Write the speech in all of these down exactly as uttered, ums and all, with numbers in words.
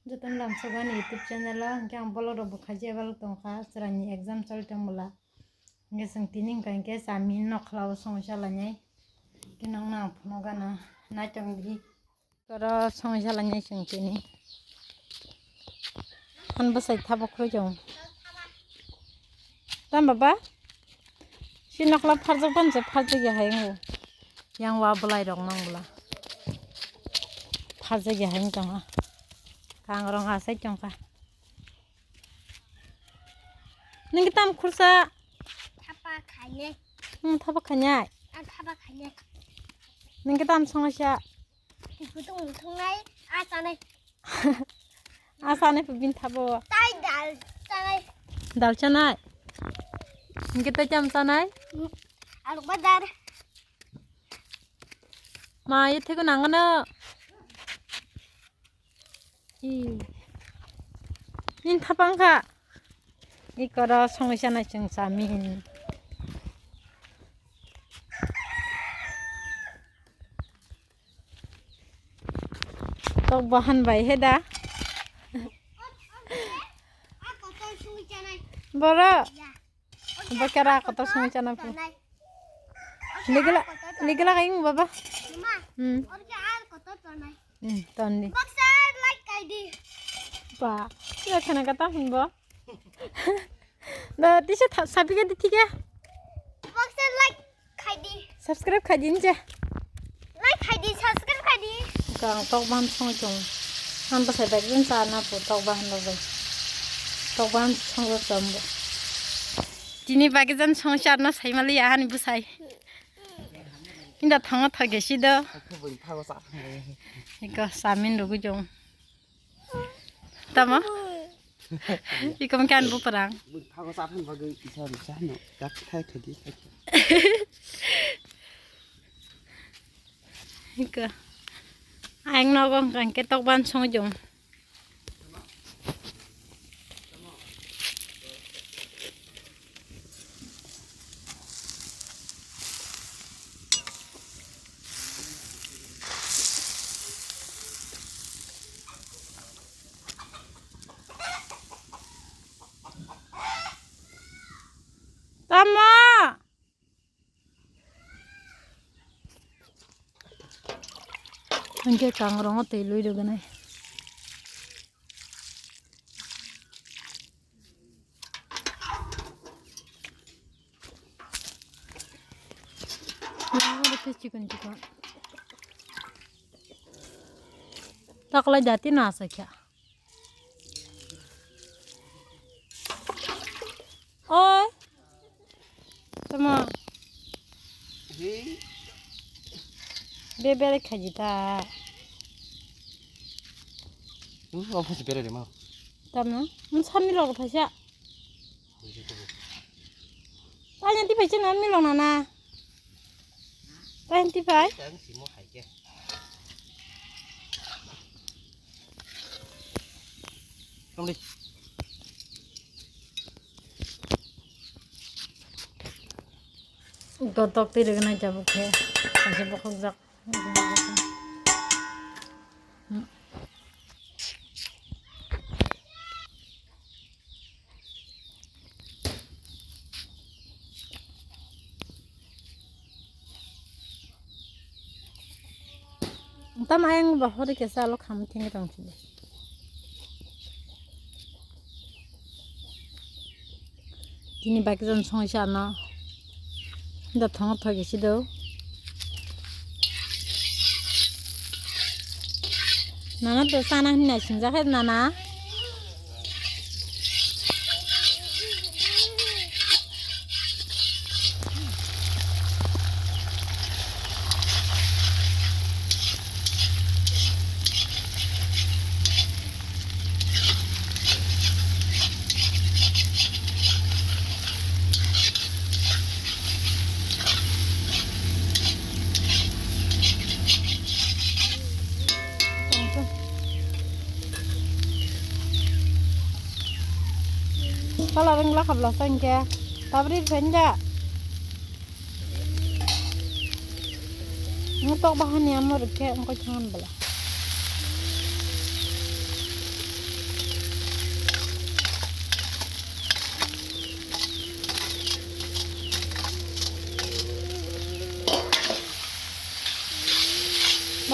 Jotono lamsok ani YouTube channel o, hwnkhe ang vlog rok bo khaijak, vlog tongkha, chwraini exam choli tongbola. Hwnkhe chwng tini hwnkha hwnkhe chami nokhlao songwi salainai. Hwnkhe nokno ang phunukgana, naitongdi. Oro songwi salainai chwng tini. Ani bwsai tabuk khwlai tongo. Tam baba? Si nokla pharjak pan se pharjak ya hai ngo. Yang wa bwlai rok mang bwla. Pharjak ya hai tong ha. Kang rong asai tong kha. Ningki tam khursa. Thapa khainai. Hmm, thapa khainai. Ah, thapa khainai. Ningki tam songsa. Kutung thungnai, ah, chanai. Ah, chanai pubin thabo. Tai dal chanai. Dal chanai. Hingke tai cham chanai. Hmm, aluk badar. Ma, ye thego nangano. I. Nin thapang kha. I koro songwi chanai chwng chamin. Tok bahan bai he da. Boro. Bo kera kotor songwi chana po. Nigla, nigla kaing baba. Hmm. Hmm, tonni. Ba, ya khana kata hwn bo. Da, tisa tha-, sabi ka di thika. Subscribe khai di nje. Like khai di, subscribe khai di. Kang tok bahan song chong. Ang bwsai bai gun sa na po tok bahan rok bai. Tok bahan song rok chom bo. Tini bagi jan song char na sai mali ya hani bwsai. Inda thanga thage si do. Iko samin rugui jong. Tamo? Ikom kan bu perang. Thago sa phan bagwi isa bisa no. Yak thai thedi. Iko. Aing nogo hwnkha hwnkhe tok bahan song jong. Tamo. Hingke kangrong o twi lui rwgwnai. Chikon chikon. Taklai jati na asakya. Oi. Tama. Hei. Be bere khaji ta. Hmm, opo se bere de ma. Tama. Mun sami lo phaisa. Tanya ti phaisa na mi lo na na. Tanya ti phai. Tang simo hai ke. Tong di. Gotok twi rwgwnai tabuk khe, kaisa bokhokjak. Tamo ayang bo hori kesa alo kham thengwi tong sidi. Tini bike jon songwi sa ano. Da thongo thogi sido. Nana to sana hinna singjak hai nana. Pala rwngla khabla sa hinkhe tabri phainda. Nung tok bahani amo rwkhe wngkha khe hwn bwla.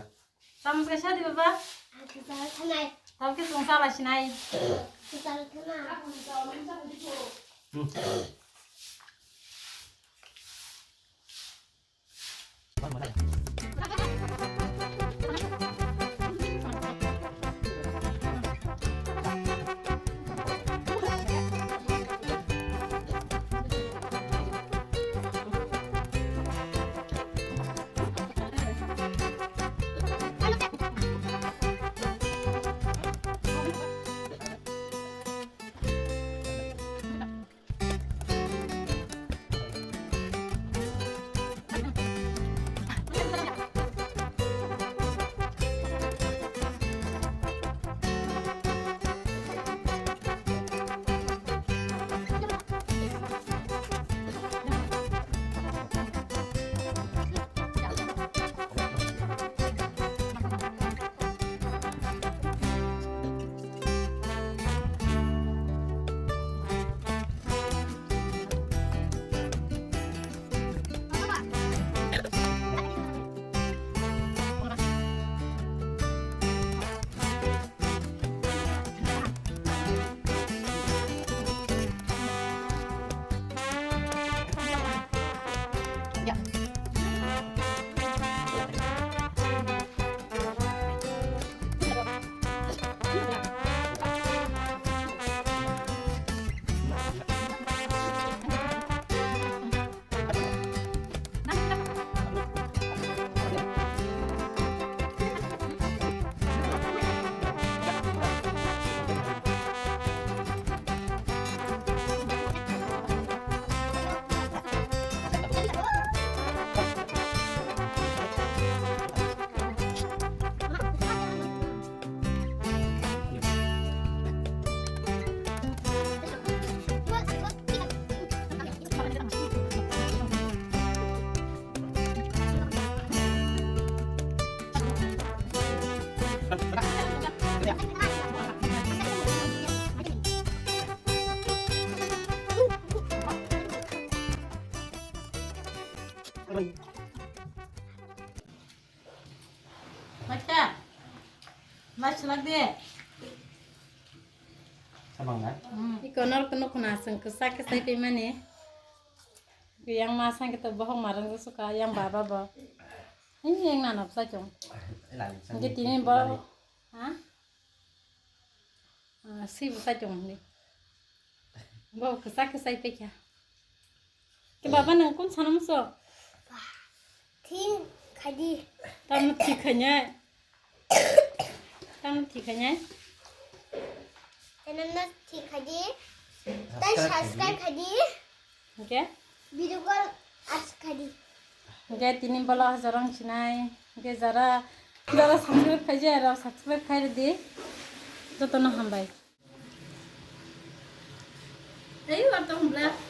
Samsa. Samsa sa di baba. Aku salah sanai. Tapi ke sungsa lah sinai. Aku salah sanai. Macha, mas lagde. Sabang na? Hmm. Iko nor kono khuna seng kesa kesa pe mane. Yang ma sang kito bohok marang suka yang baba bo. Ini yang nana bsa chong. Ini lali sang. Nge tini bo. Ha? Ah, si bwsa chong ni. Bo kwsa kwsa pai kha. Ke baba nang kun sanam so? Thin khadi. Tam thi khanya. Tam thi khanya. Channel no thi khadi. Tai subscribe khadi. Okay. Video call ask khadi. Hingke tini bolo jorong sinai. Hingke jara, jara subscribe khai jaya rok subscribe khai ridi. Jotono hambai. Ei, warta humbla.